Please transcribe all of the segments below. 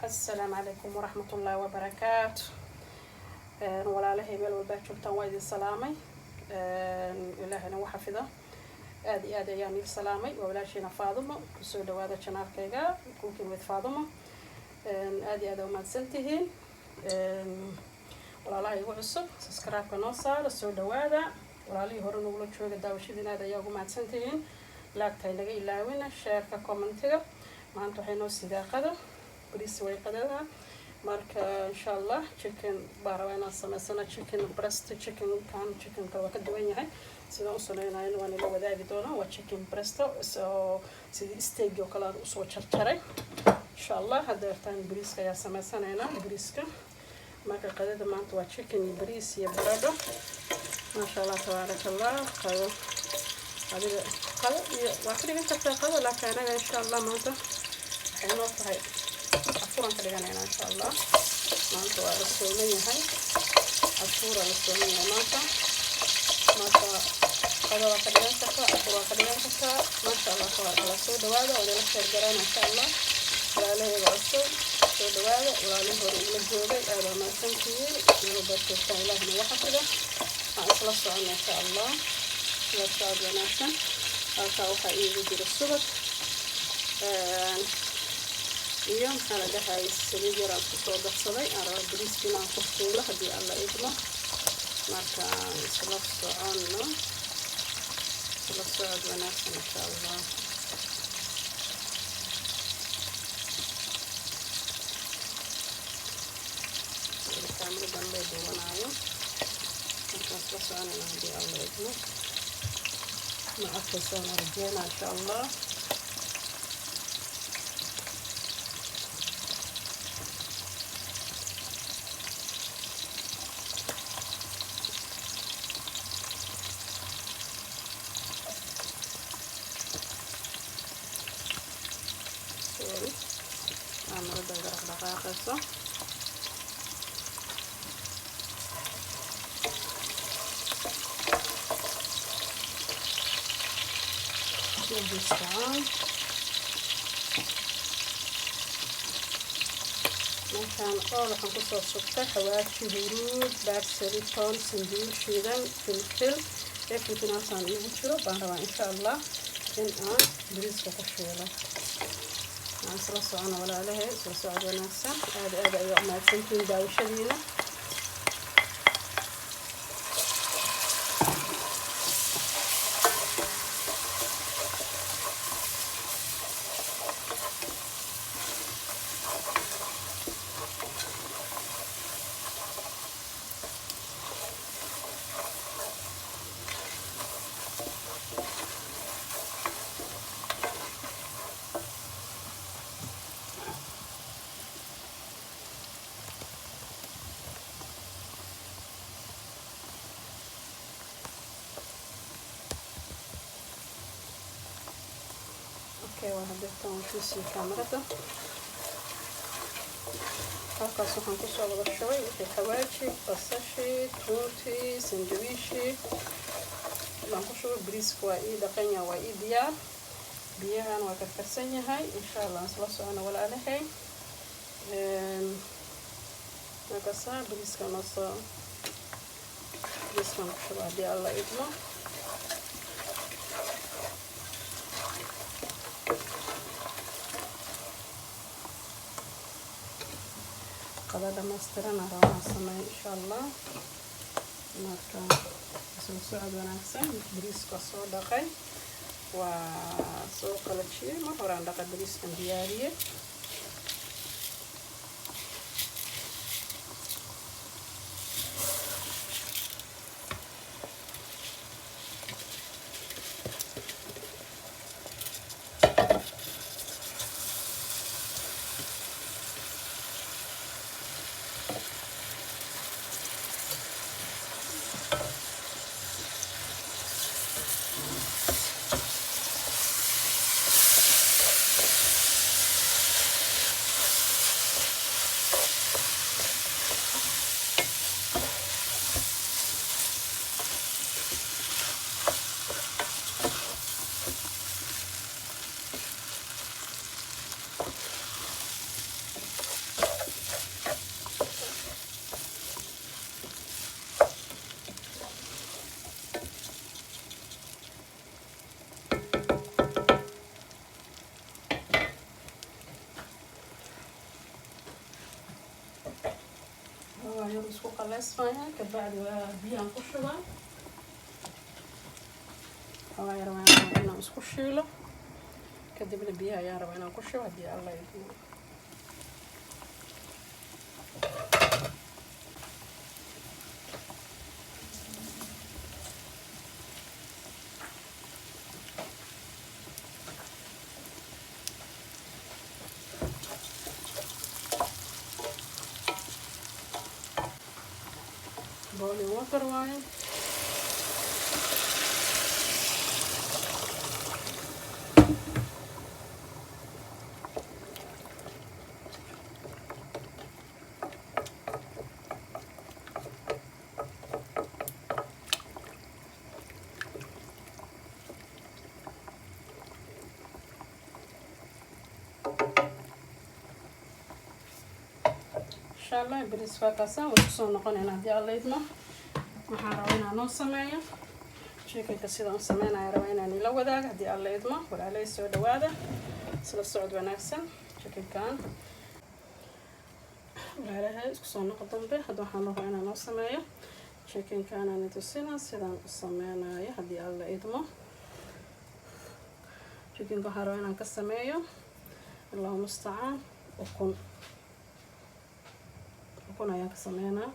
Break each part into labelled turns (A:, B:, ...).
A: Assalaamu calaykum waraxmatullaahi wabarakaatu. Walaalahay meel walbaa joogtaan, waa idin salaamay. Ilaahayna u xafido. Aada iyo aad ayaan idin salaamay. Waa walaashiina Faadumo. Kusoo dhawaada channelkayga Cooking with Faadumo. Aada iyo aad aa umahadsan tihiin. Walaalaha igu cusub, subscribe-ka noo saara, soo dhawaada. Walaalihii hore nagula jooga, daawashadiin aad ayaa ugu mahadsan tihiin. Like-ta naga ilaawina, share-ka, commentiga. Maanta waxay noo sidaa qado, bariis way qadada. Marka insha Allah chicken baa rabaa inaan sameysano, chicken breast. Chicken kan chickenka waa ka duwan yahay. Sidaan u sameynayana waan ila wadaagi doonaa. Waa chicken breast oo sidii steak oo kale aan usoo jarjaray. Insha Allah hadda yartaan bariiska ayaa sameysanaynaa, bariiska. Marka qadada maanta waa chicken iyo bariis iyo baradho. Maasha Allah, tabaaraka Allah. Qado adiga qado iyo waa ka dhigan kartaa qado, laakiin anaga insha Allah maanta waxay noo tahay afuran ka dhiganaynaa. Insha Allah maanta waa la sooman yahay, afuura la sooman yahay maanta. Marka qado waa ka dhigan kartaa, afur waa ka dhigan kartaa. Maasha Allah, tabaaraka Allah. Soo dhawaada oo nala share garana insha Allah. Walaalahayga cusub, soo dhawaada. Walaalihii hore igula joogay, aada waa mahadsantihiin. Meel walbaad joogtaan, ilaahina waxa xafido. Waxaan isla socona insha Allah la socod wanaagsan. Halkaa waxaa iigu jira subag iyo, maxaa la dhahay, saliid yar aan kusoo darsaday. Aan raba bariiska inaan ku fuulo haddii Alla idmo. Marka isla soconno, isla socod wanaagsan insha Allah. Kaamiradan loo duwanaayo. Markaan isla soconayna haddii Alla idmo. Ma arkaysaan, rajeynaa insha Allah. Sorry, kaamirada iga dhaqdhaqaaqayso. Mustacaan. Meeshaan ool waxaan kusoo shubtay xawaaji, huruud, parsley, toon, sanjibiil shiidan, filfil, everything halkaan iigu jiro baan rabaa insha Allah in aan bariiska ku shiilo. Aan isla socono, walaalahay, isla socod wanaagsan. Aada aada ayaa umahadsantihiin daawashadiina. Okay, waa hadeertan waan tuusiyey kaamarada. Halkaas waxaan kusoo wada shubay wixii xawaaji, basashii, tuuntii, sanjabiishii baan ku shubay. Bariiska waa ii dhaqanya, waa ii diyaar. Biyahan waa karkarsan yahay. Insha Allah aan isla socono, walaalahay. Markaasa bariiska noosoo, bariiskan ku shuba haddii Alla idmo. Qada dhamaystiran rabaa sameeyo insha Allah. Marka isla socod wanaagsan. Bariiska soo dhaqay, waa soo qalajiyey, mar horaan dhaqay, bariiskan diyaariyey. Xoogaa yar isku qaleysmaya, kabacdi waa biyaan ku shubaa. Xoogaa yar waan rabaa inaan isku shiilo, kadibna biyaha ayaan rabaa inaan ku shubo, haddii Alla idmo. Boiling water waaye. Insha Allah, bariis waa kaasaan. Way kusoo noqonayna haddii Alla idmo. Waxaan rabaa inaan noo sameeyo chickenka. Sidaan u sameynaya rabaa inaan ila wadaago, haddii Alla idmo. Walaalay, soo dhawaada, isla socod wanaagsan. Chickenkan, walaalahay, isku soo noqo dambe. Hadda waxaan rabaa inaan noo sameeyo chickenkan, aan tusina sidaan u sameynayo, haddii Alla idmo. Chickenka waxaan rabaa inaan ka sameeyo, Allahu mustacaan, ukun. Ukun ayaan ka sameynaa.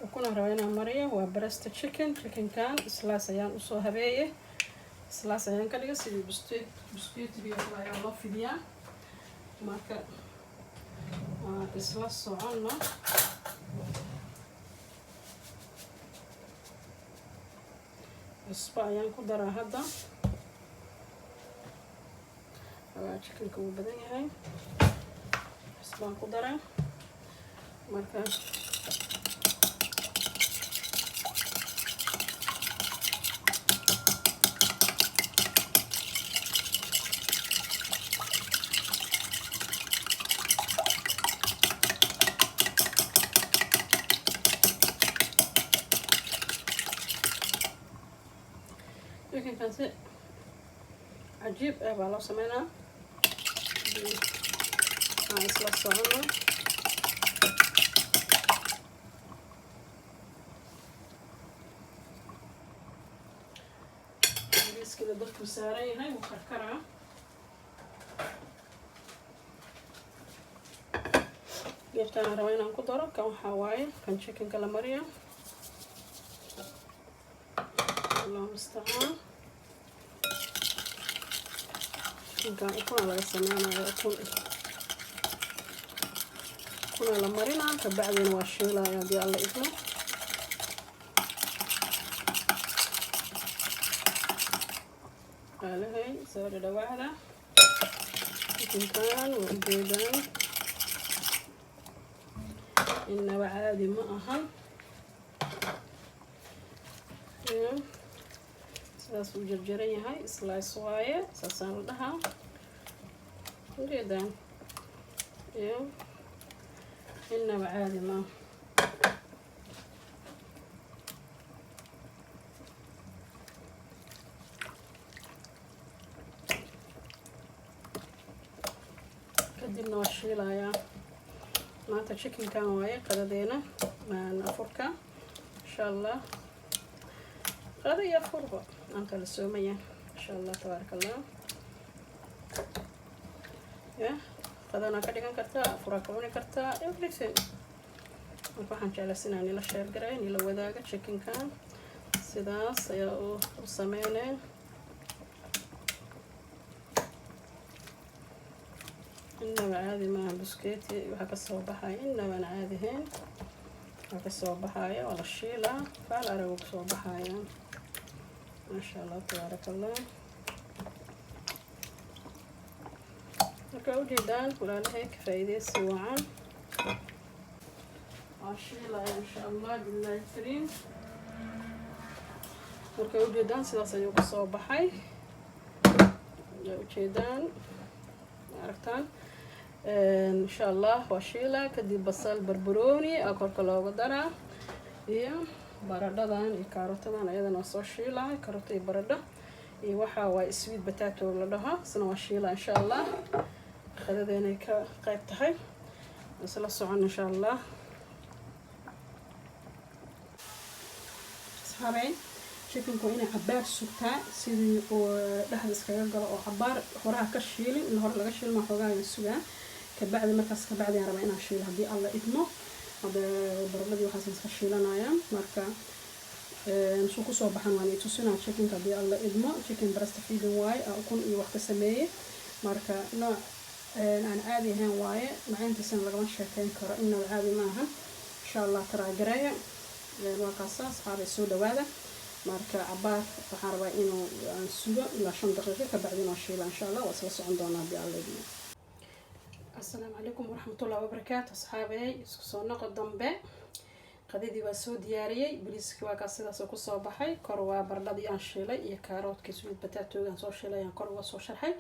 A: Ukun aan rabaa inaan mariyo. Waa breast chicken. Chickenkan slice ayaan usoo habeeyey, slice ayaan ka dhigay, sidii biscuitigii oo kale ayaa loo fidiyaa. Marka waan isla socono. Cusbo ayaan ku daraa hadda. Chickenka wuu badan yahay, cusbaan ku daraa. Marka chickenkan si cajiib ah baa loo sameynaa. Aan isla socono. Bariiskina dabkuu saaran yahay, wuu karkaraa. Geedkaan rabaa inaan ku daro kan waxaa waaye kan chickenka la mariyo. Allahu mustacaan. Chickenkan ukuna laga sameynayo, ukun ukuna la marinaa, kabacdina waa shiilaya, haddii Alla idmo. Walaalahay, soo dhadhawaada. Chickenkan waa ujeedaan, inaba caadi ma ahan. Sidaas uu jarjaran yahay, slice waaye, saasaan la dhahaa. Ujeedaan ya, inaba caadi ma. Kadibna waa shiilayaa. Maanta chickenkan waaye qadadeena afurka, insha Allah. Qada iyo afurba aan kala soomaya, insha Allah, tabaaraka Allah. Ya, qadana ka dhigan kartaa, afuraa ka cuni kartaa, everything. Marka waxaan jeclays inaan ila share garay, nila wadaaga. Chickenkan sidaas ayaa u sameyneen. Inaba caadi maaha. Buskeeti waxaa kasoo baxaya inabaan caadi ahayn waxaa kasoo baxaya. Waa la shiilaa, faal aragu kasoo baxaya, maasha Allah, tabaaraka Allah. Marka ujeedaan, walaalahay, ka faa'iideysi wacan. Waa shiilaya, insha Allah, billahi kariim. Marka ujeedaan, sidaas ayuu kasoo baxay. Ujeedaan, aragtaan, insha Allah. Waa shiila, kadib basal, barbarooni aa korka looga daraa, iyo baradhadan iyo kaarotadan ayadana waa soo shiilay, karooto iyo baradho. Iyo waxaa waaye sweet potato la dhaho, isna waa shiila insha Allah. Qadadeenay ka qayb tahay, isla socon insha Allah. Asxaabey, chickenku waa inay cabaar sugtaa sidii uu dhexda iskaga galo, oo cabaar horaha ka shiilin. In hore laga shiilma, xoogaa sugaa kabacdi. Markaas kabacdi aan rabaa inaan shiilo haddii Alla idmo. Hadda baradhadii waxaas iska shiilanaya. Marka suu kusoo baxan waan itusinaa chickenka haddii Alla idmo. Chicken breast vegan waaye, ukun iyo wax ka sameeyey. Marka nooc aan caadi ahayn waaye, macaantiisana lagama sheekeyn karo, inaba caadi maaha. Insha Allah try gareeya. Waa kaasa asxaabay, soo dhawaada. Marka cabaar waxaan rabaa inuu aan sugo ilaa 5 daqiiqo, kabacdi inoo shiila insha Allah. Waa isla socon doonaa haddii Alla idmo. Asalaamu calaykum waraxmatullahi wabarakaatu. Asxaabey, isku soo noqo dambe. Qadadii waa soo diyaariyey. Bariiskii waa kaas, sidaas kusoo baxay. Kor waa baradhadii aan shiilay iyo kaaroodkii, sweet potatoga aan soo shiilay aan kor uga soo sharxay.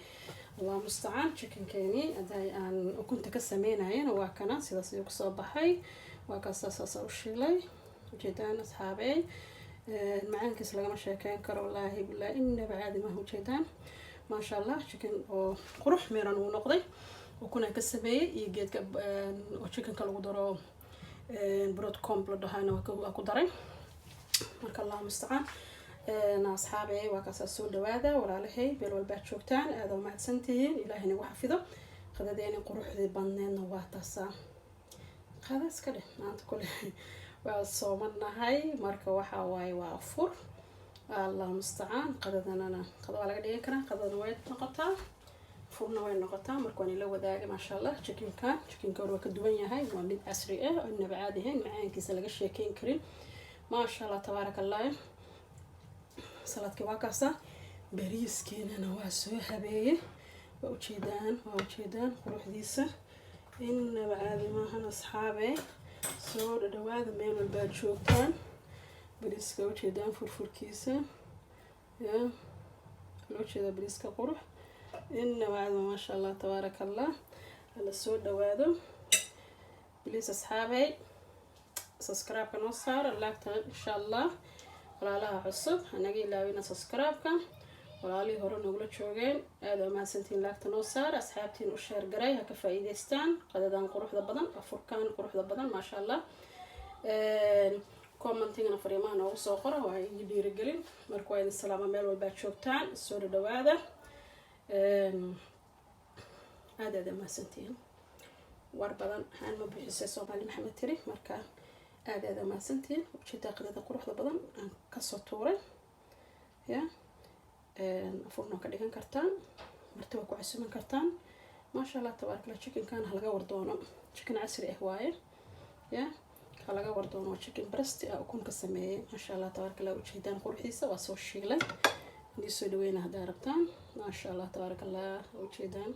A: Allah mustacaan. Chickenkeenii haday aan ukunta ka sameynayana waa kana, sidaas ayuu kusoo baxay. Waa kaas, saasa u shiilay, ujeedaan asxaabey. Macaankiis lagama sheekeyn karo, wallaahi billahi, inaba caadi maaha. Ujeedaan, maasha Allah, chicken oo qurux miran uu noqday. Ukunaan ka sameeyey iyo geedka oo chickenka lagu daro, breadcrumb la dhahayna waa ku daray. Marka Allah mustacaan. Asxaabey, waa kaasaa. Soo dhawaada walaalahay, meel walbaad joogtaan, aada umahadsantihiin. Ilaahay nagu xafido. Qadadeeni quruxdii badneedna waa taasaa. Qada iska dheh, maanta kule waa soomanahay. Marka waxa waaye waa afur, Allah mustacaan. Qadadanana qada waa laga dhigan karaa, qadadana way noqotaa, furna way noqotaa. Marka waan ila wadaaga, maasha Allah. Chickenkan chickenka hore waa ka duwan yahay, waa mid casri ah oo inaba caadi ahayn, macaankiisa laga sheekeyn karin. Maasha Allah, tabaaraka Allah. Saladkii waa kaasa, bariiskeenana waa soo habeeyey. Waa ujeedaan, waa ujeedaan quruxdiisa, inaba caadi maahan. Asxaabe, soo dhadhawaada meel walbaad joogtaan. Bariiska ujeedaan furfurkiisa ya loo jeedaa, bariiska qurux inaba caadi, maasha Allah, tabaaraka Allah. Hala soo dhawaado. Please asxaabey, subscribe-ka noo saara, laagta insha Allah. Walaalaha cusub hanaga ilaawina subscribe-ka. Walaalihii hore noogula joogeen, aada umahadsantihiin. Laagta noo saar, asxaabtiin u share garay, ha ka faa-iideystaan qadadan quruxda badan, afurkan quruxda badan, maasha Allah. Commentigana fariimaha noogu soo qora, waa ii dhiirigelin. Marka waa idin salaama meel walbaad joogtaan, soo dhadhawaada, aada aada umahadsantihiin. War badan haan ma bixisay, Soomaali Maxamed tiri. Marka aada aada umahadsantihiin. Ujeedaa qadada quruxda badan aan kasoo tuuray ya afurna ka dhigan kartaan, marti waa ku casuman kartaan. Maasha Allah, tabaaraka. Chickenkan ha laga wardoono, chicken casri ah waaye ya, ha laga wardoono. Waa chicken breast ah, ukun ka sameeyey. Maasha Allah, tabaaraka Allah. Ujeedaan quruxdiisa, waa soo shiilay. Hadii soo dhaweyna haddaa rabtaan. Maasha Allah, tabaaraka Allah. Ujeedaan,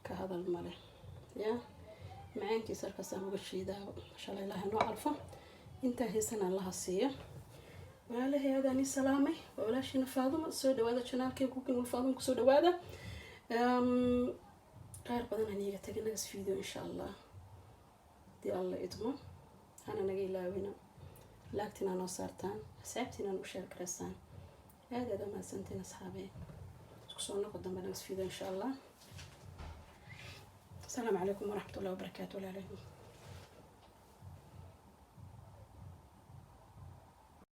A: ka hadal male ya, macaankiisa halkaasaan uga shiidaaba. Maasha Allah, Ilaahay noo calfo, intaa haysana Allaha siiya. Walaalahay, aadaan ii salaamay. Waa walaashiina Faaduma. Soo dhawaada channelkay Cooking with Faaduma, kusoo dhawaada. Qaar badan aan iiga tagay next video insha Allah hadii Alla idmo. Hana naga ilaawina laagtiina noo saartaan, asxaabtiina u share garaysaan. Aad aad umahadsantiin asxaabey. Isku soo noqo dambe next video insha Allah. Asalaamu calaykum waraxmatullahi wabarakaatu walaalahay.